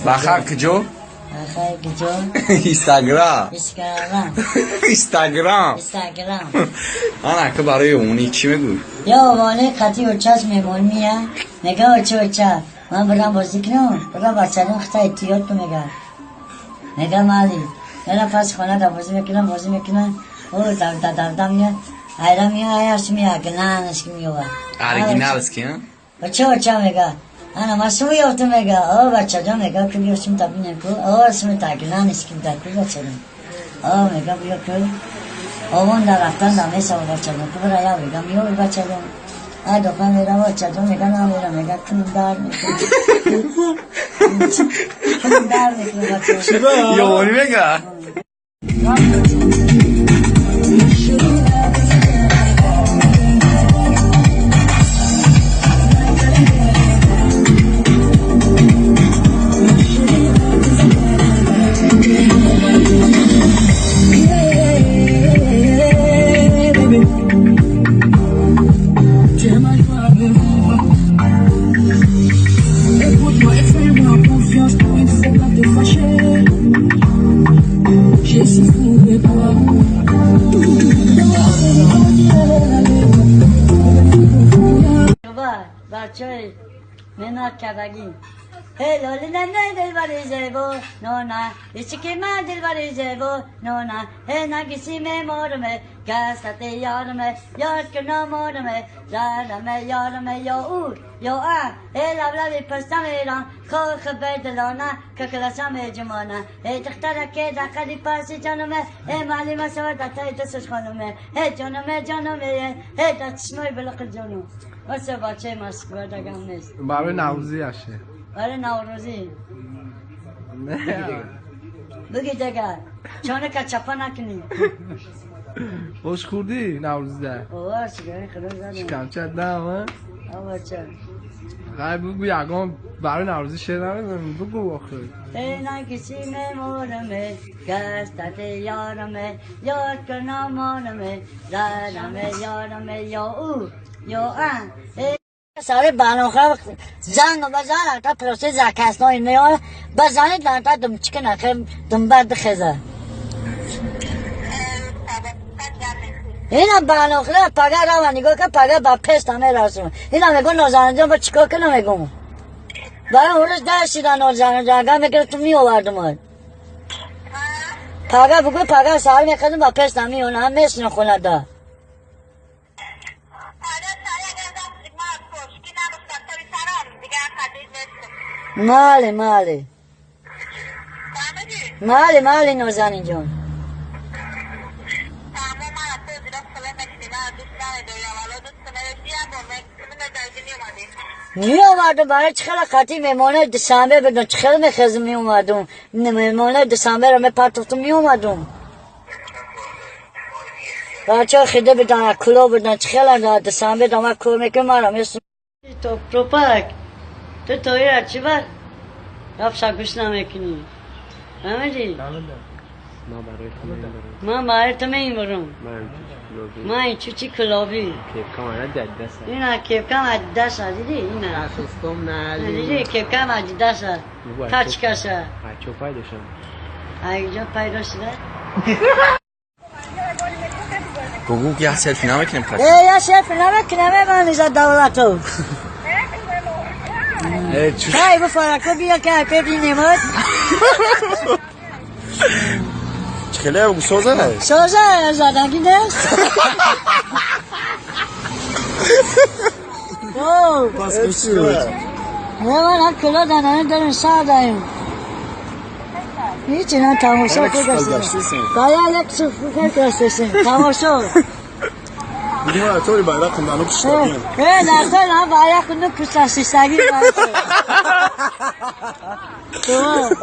Бахар куҷо? Бахар куҷо? Инстаграм. Инстаграм. Инстаграм. Инстаграм. Ана ки барои они чӣ мегӯй? Я овоне қати очаш мемон мия. Мега оча оча. Ман барам бозӣ кунам. Барам бачаҳо хата эҳтиёт кун мега. Мега мали. Мера пас хона да бозӣ мекунам, бозӣ мекунам. О дар дар дар дам мия. Айра мия аяш мия гнанаш миёва. Оригиналски, а? Оча оча мега. Ана ма су ёфтум мега. О бачаҷон мега ку биё сум та бинем ку. О сум та гнанаш ки да ку бачаҷон. О мега биё ку. Овон дар рафтан да месава бачаҷон. Ку бара я мега миёви бачаҷон. А дофа мера бачаҷон мега намера мега кунум дар мекунам. Кунум дар мекунам бачаҷон. Ёвонӣ мега? بچه منات کردگی هلالی نه نه دلبری زیبو نو نه ایچی من دلبری زیبو نو نه هی نگیسی میمارمه گستت یارمه یاد که نامارمه زرمه یارمه یا او یا ا هی لبلبی پستم ایران خوخ بیدلانه که کلاسم جمانه هی دختره که دقدی پسی جانمه هی معلمه سوار دتای دستش خانمه هی جانمه جانمه هی دستشمای بلق جانم واسه بچه مسکوه دگم نیست. برای نوروزی هشه. برای نوروزی. نه. بگی دیگه. چانه که چپا نکنی. خوش خوردی نوروزی ده. اوه شکر خدا زنه. شکمچت نه ها؟ آه بچه. غیر بگو یگان برای نوروزی شعر نمی‌دونم بگو آخه. ای نگیسی میمونمه گستت یارمه یاد کنامانمه زنمه یارمه یا او یا ان. سر بناخر زنگ بزن تا پروسه زکسنای میاد بزنید تا دم چیکن آخر دم بعد خزه. اینا بناخر پگاه را نگاه که پگاه با پست همه راسون. اینا میگن نازنین جان با چیکار کنم میگم. برای اون روز درسیدن نازنین جان اگر میگه تو میآوردم. پگاه بگو پگاه سر میخوام با پست همه اون هم مثل خونه ده. مالی مالی مالی مالی نازنین جان. می آوردم برای چه خیلی خطی میمانه دسامبر بدون چه خیلی میخزم می اومدم میمانه دسامبر رو میپرتفتم می اومدم بچه ها خیده بدن کلو بدن چه خیلی دسامبر دامه کلو میکنم مرا میسم توپ توپک تو توی را چی بر؟ رفت گوش نمیکنی فهمیدی؟ من برای تو میبرم. من این چوچی کلابی اینا کیفکم ادیداس دیدی اینا دیدی کیفکم ادیداس تاچکاسه اینجا پیدا شده. بگو یه سلفی نمیکنیم خیلی. یه سلفی نمیکنم من میزد دولتو. خیلی بفرکو بیا که ببینیم. خیلی بگو سوزه سوزه زدگی نیست. پس گوشی بود نه من هم کلا دانه داریم سر داریم هیچی نه تماشا که گشتیم باید یک سفر گشتیم تماشا دیگه ما توی بیرق خوندن پشتگی نه نه بیرق خوندن پشتگی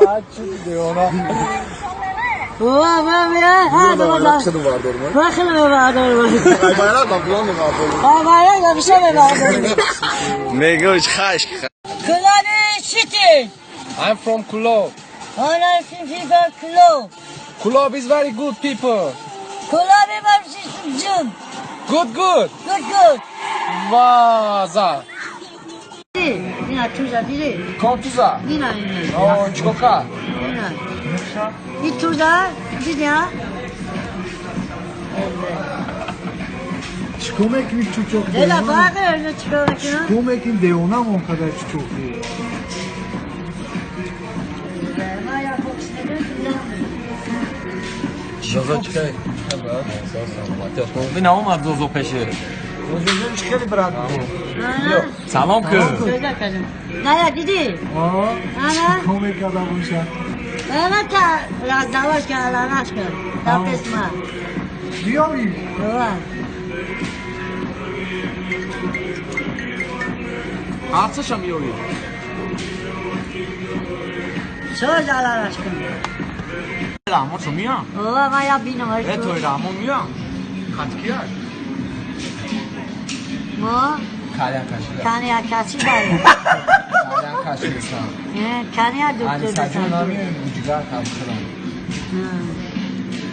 بعد چی دیوانه وا وا وا ها خیلی بردارم وا خیلی بردارم بیرق بلند بردارم بیرق همیشه بردارم میگه خشک Kulob city. I'm from Kulob. I'm from Kulob. Kulob is very good people. Kulob is good. Good good. Good good. Vaza. Ина туза диди? Ком туза? Ина ина. О, чико кард? Ина. И туза диди ҳа? Чикор мекунӣ чучоқ? Дела бағе чикор мекунам? Чикор мекунӣ девонам он қадар чучоқӣ? Зозо чикай? Бина омад Зозо пеше. Зозо хеле брат. Салом кун. На диди? Ана. Чикор мекардам онша? Ана та раздаваш каланаш кар. Та песма. Биёри. Арсаша миёри. Чо жалалаш кун? Раҳмон чо миям? Ова ма я бинам. Э той Раҳмон миям. Хатки ай. Мо? Калyan кашида. Каня кашида. Калyan кашида. Каня доктор. Ани саҷон намиёем буҷигар табхирам.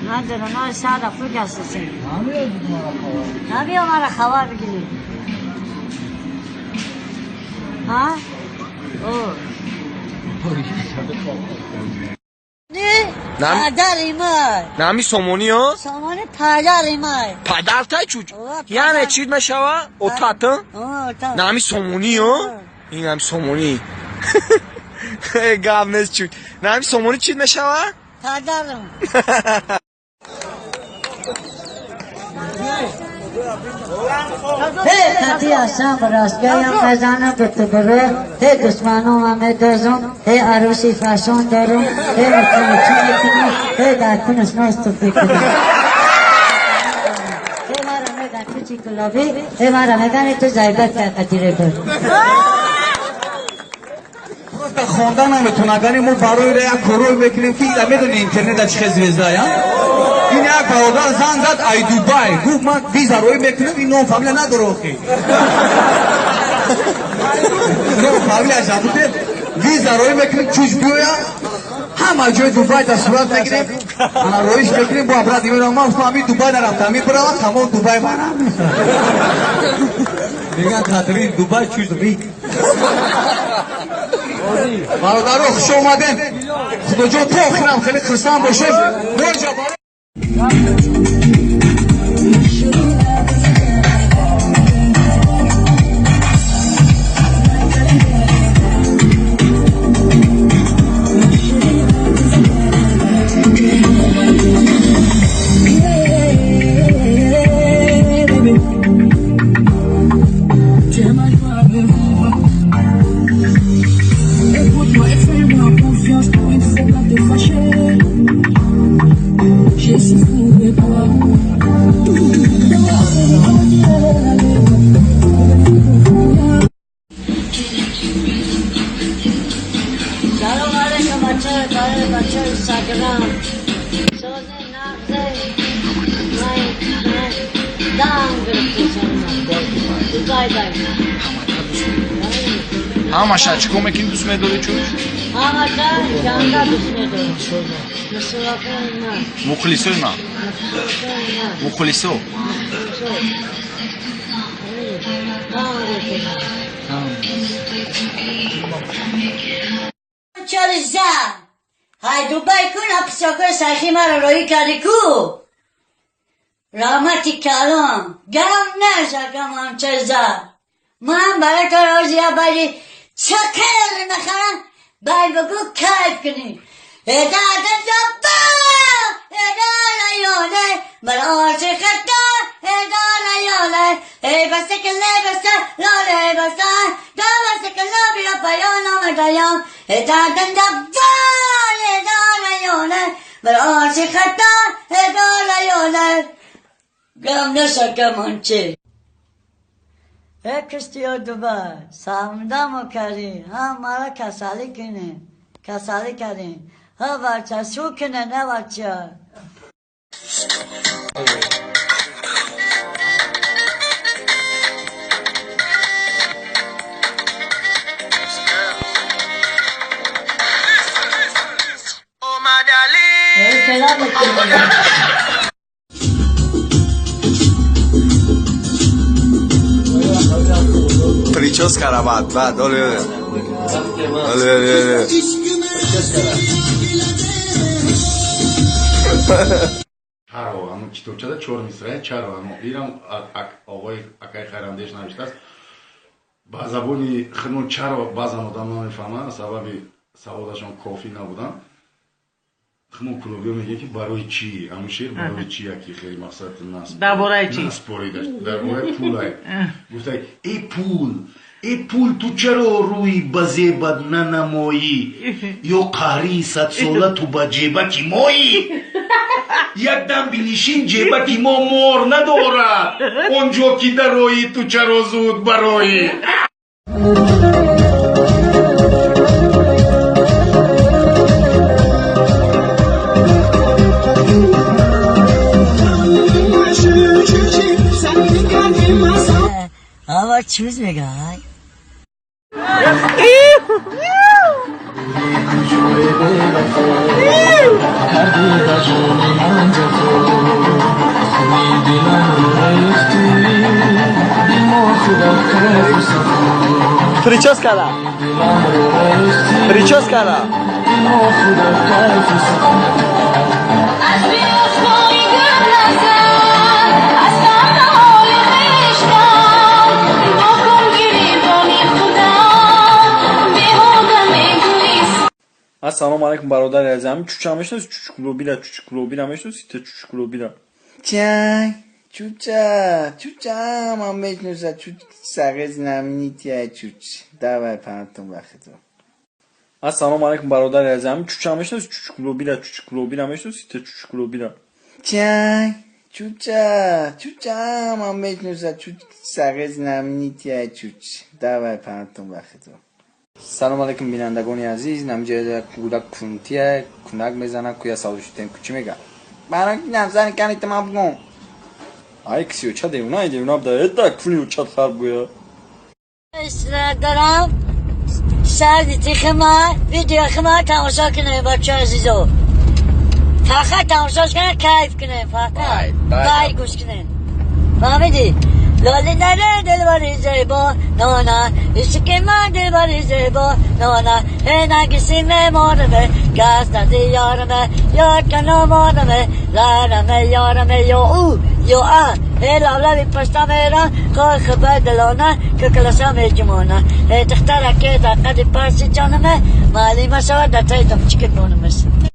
Надора, на сада фугасиси. Намиёй буд мара хабар. Намиё мара хабар бигири. Ҳа? О. Падари май. Нами сомони ё? Сомони падари май. Падар тай чуч? Яъне чӣ мешава? Отат? Нами сомони ё? Ин нами сомони. Гап нест чуч. Нами сомони чӣ мешава? Падарам. Ҳе хати ҳастам ростгаям мезанам ба тубро, ҳе душманомам медозам, ҳе арӯси фасон дорам, ҳе мучумучӣ мекунам, ҳе дар кунаш ноступ мекунам. Ҳе мара меган чучи гулобӣ, ҳе мара меган ту зайбат кақатире буд. Просто хондан наметавонад. Агар мо барои як корой мекунем ки медони интернета чӣ хел звезда я? Ин як бародар занг зад ай Дубай. Гуфт ман виза роӣ мекунам, ин ном фамилия надора охи. Ном фамилияш набуде. Виза роӣ мекунем, чуж биёя. Ҳама ҷои Дубай дар сурат мегирем. Ана роиш мекунем, бо абрат меорам. Ман гуфтам ами Дубай нарафтам, ами бирава тамом Дубай барам. Меган тадрин Дубай чуж ри. Бародаро хуш омадем. Худоҷон то охирам хеле хурсанд бошед. Моҷа سلام علیکم بچه برای بچه اینستاگرام. ساز نغزه من دم گرفته شما. بای بای. Ҳамаша чикор мекунӣ дӯст медорӣ чуч? Ҳамаша ҷанда дӯст медорам. Мусулмон на. Мухлисои ман. Мухлисо. Чориза. Ҳай Дубай кун, писокои сайхи маро роҳӣ кардӣ ку? Раҳмати калон. Гам нашакам ҳамчиза. Ман барои то рози я байри чакер нахарам, бай бигӯ кайф кунӣ. Гам нашакам ҳамчи. Кристио Дубай, савдамо кардӣ, ҳам мара касалӣ кунӣ, касалӣ кардӣ, ҳа бача су кунӣ, на бача. Прическа равад, баъд оле. Але, але, але. Чаро ҳамун китобчада чор мисраи чаро ҳамун ирам оғои акаи Хайрандеш навиштааст ба забони худмон. Чаро баъзан одам намефаҳманд, сабаби саводашон кофӣ набудан. Худмон кулобиё мегӯем, ки барои чӣ ҳамун шеър, барои чӣ яки хеле мақсад нас Дар бораи чӣ? Наспорида дар бораи пулай. Гуфта: «Э пул, э пул, ту чаро рӯи ба зебат нанамоӣ? Ё қаҳрии садсола ту ба ҷебаки моӣ? Як дам бинишин, ҷебаки мо мор надорад. Он ҷо ки дароӣ, ту чаро зуд бароӣ?» Ава чиз мега? Ай. Прическара. Прическара. Аз биёсмони гап назан, аз пардаҳои хештан бокун гирибони худам беҳуда мегӯӣ. Ассалому алайкум, бародари азиз. Ҳамин чуча мешиноси? Чучкулобира, чучкулобира мешиноси? Та чучкулобира. Чай, чуча, чуча, ман мешноса, чуч сағир знаменития чуч. Давай, панатон бахту. Ассалому алайкум, бародари азиз. Ҳамин чуча мешиноси? Чучкулобира, чучкулобира мешиноси? Та чучкулобира. Чай, чуча, чуча, ман мешноса, чуч сағир знаменития чуч. Давай, панатон бахту. Салом алейкум, бинандагони азиз. Намҷа кӯдак кунтия кунак мезана, куя савол шудем, ку чӣ мега? Барои намзани кани тама бугум. Ай, киси оча девона, девона бда, эта куни очат хар буя. دارم سر خما ویدیو خما تماشا کنه بچه عزیزو. فقط تماشاش کنه، کیف کنه فقط. بای، بای گوش کنه، فهمیدی؟ لالی نره دلبری زیبا نانا عشق من دلبری زیبا نانا نگسی مارمه گز ندی یارمه یار کنامانمه لرمه یارمه یا او یا ا هی لولبی پشتم ایران خواه خبر دلانه که کلاسم جمانه هی تختره که در قد پرسی جانمه معلومه شود در تایتم چکت بانمش.